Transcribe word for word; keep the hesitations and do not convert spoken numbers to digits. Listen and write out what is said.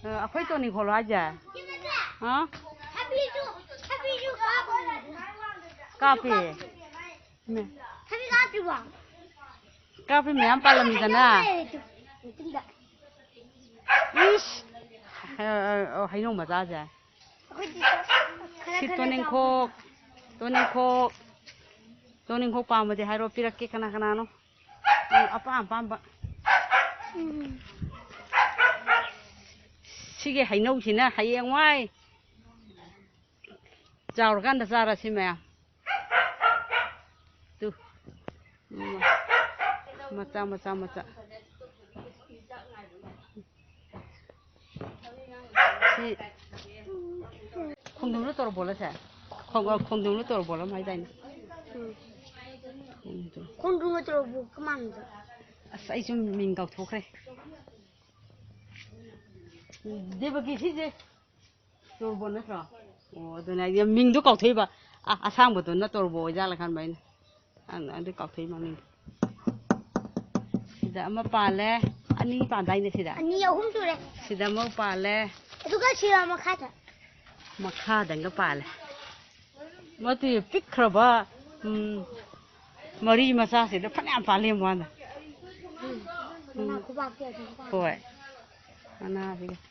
ꯑ, ꯑꯩꯈꯣꯏ ꯇꯣꯅꯤꯈꯣꯛꯂꯣ ꯍꯥꯏꯁꯦ? ꯍꯥ? ꯀꯥꯞꯄꯦ꯫ ꯃꯦ꯫ ꯀꯥꯞꯄꯦ, ꯃꯌꯥꯝ ꯄꯥꯜꯂꯝꯃꯤꯗꯅ꯫ ꯏꯁ! ꯑ, ꯑ, ꯑ, ꯍꯩꯅꯧ ꯃꯆꯥꯁꯦ꯫ ꯁꯤ ꯇꯣꯅꯤꯡꯈꯣꯛ, ꯇꯣꯅꯤꯡꯈꯣꯛ, ꯇꯣꯅꯤꯡꯈꯣꯛ ꯄꯥꯝꯃꯗꯤ ꯍꯥꯏꯔꯣ, ꯄꯤꯔꯛꯀꯦ ꯀꯅꯥ ꯀꯅꯥꯅꯣ꯫ ꯎꯝ, ꯑꯄꯥꯝ ꯑꯄꯥꯝꯕ꯫ ꯎꯝ꯫ ꯁꯤꯒꯤ ꯍꯩꯅꯧꯁꯤꯅ ꯍꯌꯦꯡꯋꯥꯏ ꯆꯥꯎꯔꯀꯥꯟꯗ ꯆꯥꯔꯁꯤ ꯃꯌꯥꯝ꯫ ꯇꯨ꯫ ꯎꯝ꯫ ꯃꯆꯥ, ꯃꯆꯥ, ꯃꯆꯥ꯫ ꯁꯤ ꯈꯣꯡꯗ꯭ꯔꯨꯝꯂꯣ ꯇꯣꯔꯣꯕꯣꯠꯂꯣ ꯁꯦ? ꯈꯣꯡ-, ꯈꯣꯡꯗ꯭ꯔꯨꯝꯂꯣ ꯇꯣꯔꯣꯕꯣꯠꯂꯣ ꯑꯃ ꯍꯥꯏꯗꯥꯏꯅꯦ? ꯎꯝ꯫ ꯈꯣꯡꯗ꯭ꯔꯨꯝ꯫ ꯈꯣꯡꯗ꯭ꯔꯨꯝꯒ ꯇꯣꯔꯣꯕꯣꯠꯀ ꯃꯥꯟꯅꯗ꯭ꯔꯣ? ꯑꯁ, ꯑꯩꯁꯨ ꯃꯤꯡ ꯀꯥꯎꯊꯣꯛꯈ꯭ꯔꯦ꯫ ꯗꯦꯕꯀꯤ, ꯁꯤꯁꯦ ꯇꯣꯔꯣꯕꯣꯠ ꯅꯠꯇ꯭ꯔꯣ? ꯑꯣ, ꯑꯗꯨꯅꯦ ꯑꯩꯗꯤ ꯃꯤꯡꯗꯣ ꯀꯥꯎꯊꯣꯛꯏꯕ꯫ ꯑ, ꯑꯁꯥꯡꯕꯗꯨꯅ ꯇꯣꯔꯣꯕꯣꯠ ꯑꯣꯏꯖꯥꯠꯂ ꯈꯟꯕ ꯑꯩꯅ꯫ ꯑ, ꯑꯗꯨ ꯀꯥꯎꯊꯣꯛꯏ ꯃꯃꯤꯡꯗꯣ꯫ ꯁꯤꯗ ꯑꯃ ꯄꯥꯜꯂꯦ꯫ ꯑꯅꯤ ꯄꯥꯟꯗꯥꯏꯅꯦ ꯁꯤꯗ? ꯑꯅꯤ, ꯑꯍꯨꯝ ꯁꯨꯔꯦ꯫ ꯁꯤꯗ ꯑꯃ ꯄꯥꯜꯂꯦ꯫ ꯑꯗꯨꯒ ꯁꯤꯔ ꯃꯈꯥꯗ꯫ ꯃꯈꯥꯗꯪꯒ ꯄꯥꯜꯂꯦ꯫ ꯃꯗꯨ ꯄꯤꯛꯈ꯭ꯔꯕ, ꯎꯝ, ꯃꯔꯤ ꯃꯆꯥꯁꯤꯗ ꯐꯅꯌꯥꯝ ꯄꯥꯜꯂꯦ ꯌꯦꯡꯉꯨ ꯍꯥꯟꯅ꯫ ꯎꯝ, ꯃꯅꯥ ꯈꯨꯕꯥꯛꯁꯦ ꯑꯗꯨꯝ ꯄꯥꯜꯂꯦ꯫ ꯍꯣꯏ꯫ ꯃꯅꯥꯁꯤꯒ꯫